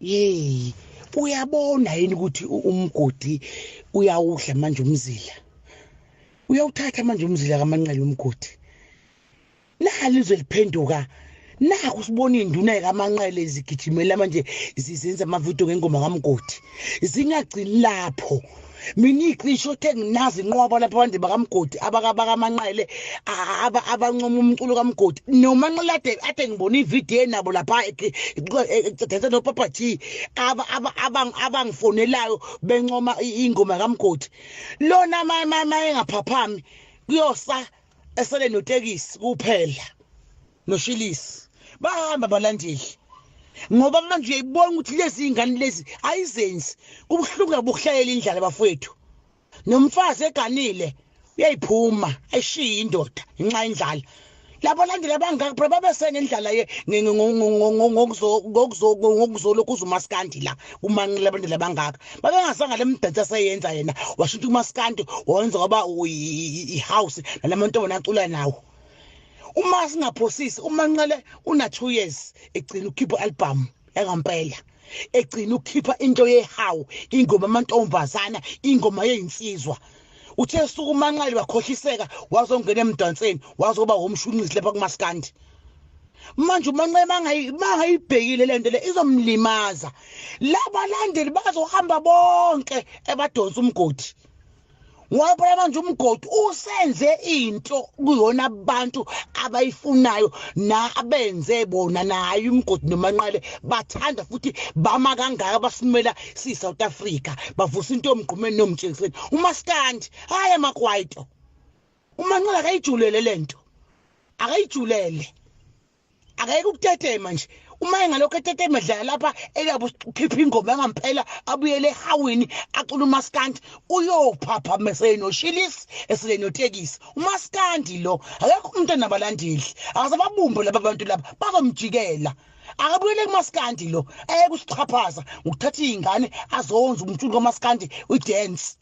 Yey, uyabona yini ukuthi umgodi uyawudla manje umzila? Uyawuthatha manje umzila kaManqele umgodi. Nali izwe liphenduka. Naku sibona induna kaManqele zigijimela manje zizenza amavidiyo ngengoma kaMgodi. Zingagcini lapho. Mina iqisho othe nginazi inqwaba lapha abantu bakaMgodi abakaManqele abancoma umculo kaMgodi. NoManqele ade ngibona ividiyo enabo lapha edansa noPapa G abangifonelayo bencoma ingoma kaMgodi. Lona ma engaphaphami kuyosa esele notekisi kuphela noshilisi. Bahamba abalandeli ngoba manje uyayibona ukuthi lezi ingane lezi ayizenzi. Kubuhlungu kabuhlayela indlala bafowethu. Nomfazi eganile uyayiphuma ayishiye indoda ngenxa yendlala. Labo landela abangaka phela babesengendlala ye ngokuzolokhu umaskandi la uManqele abantwana abangaka babengasanga le mdanso aseyenza yena, washintsha umaskandi wenza kwaba i-house nalamantombazane acula nawo. Uma singaphosisi uManqele una 2 years egcina ukukhipha album yangampela, egcina ukukhipha into yehawu, ingoma amantombazana, ingoma yezinsizwa. Uthe suku uManqele wakhohliseka wazongena emdansweni wazoba womshunqisi lapha kumaskandi. Manje uManqele mangayibhekile lento le izomlimaza. Labalandeli bazohamba bonke ebadonsa umgodi. Ngoba phela manje umgodi usenze into kuyona abantu abayifunayo na abenze bona nayo umgodi noManqele bathanda futhi bama kangaka basimela si South Africa bavusa into yomgqumeni nomtshengiseni umaskandi hayi amakwaito. uManqele akayijulele lento, akayijulele, akayeke ukutetema nje. Uma engalokho etetema dlala lapha elabe ukhipha ingoma yangampela abuyele ehawini acula umaskandi uyophapha mesenoshilisi esenotekisi. Umaskandi lo akekho umuntu onabalandeli, akasababumbe laba bantu laba bazomjikela. Akabuyele kumaskandi lo ayeke usixhaphaza ngokuthatha izingane azonza umculo kamaskandi udance.